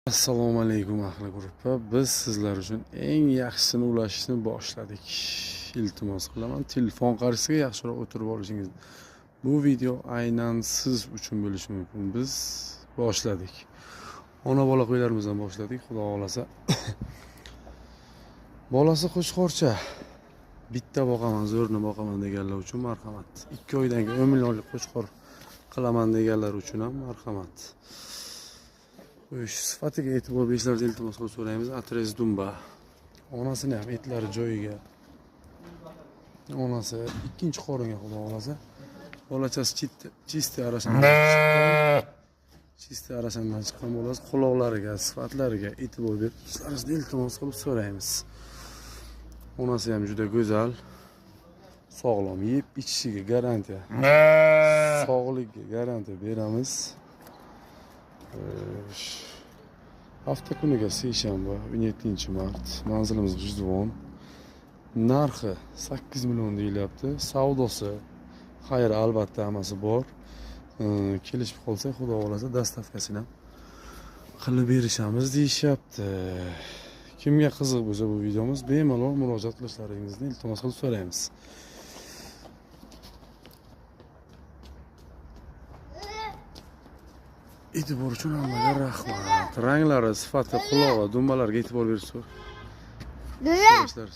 Assalomu alaykum, ahli gruppa. Biz sizlar uchun eng yaxshisini ulashishni boshladik. Iltimos qilaman, telefon qarshisiga yaxshiroq o'tirib olishingiz. Bu video aynan siz uchun bo'lishi mumkin. Biz boshladik. Ona bola qo'ylarimizdan boshladik, Xudo xohlasa. Bolasi qo'chqorcha. Bitta boqaman, zo'rni boqaman deganlar uchun marhamat. 2 oydan keyin 10 millionlik qo'chqor qilaman deganlar uchun ham marhamat. Xo'sh, sifatiga e'tibor berishlaringizni iltimos qilib so'raymiz. Отрез dumba. Onasini ham etlari joyiga. Onasi ikkinchi qoringa, Xudo xohlasa. Bolachasi чистый arashandan chiqqan. Чистый arashandan chiqqan bolasi, quloqlariga, sifatlariga e'tibor berishlaringizni iltimos qilib so'raymiz. Onasi ham juda go'zal. Sog'lom, yeb ichishiga garantiya. Sog'ligiga garantiya beramiz. Xo'sh. Hafta kuniga seshanba, 17-mart, manzilimiz G'ijduvon. Narxi 8 million deyilyapti. Savdosi xayr, albatta hammasi bor. Kelishib qolsak, Xudo xohlasa, доставка sini ham qilib berishamiz deyishyapti. Kimga qiziq bo'lsa bu videomiz, bemalol murojaat qilishlaringizni iltimos qilib so'raymiz. E'tibor uchun hammaga rahmat. Ranglari, sifati, qulog'i, dumbalariga e'tibor berishlar.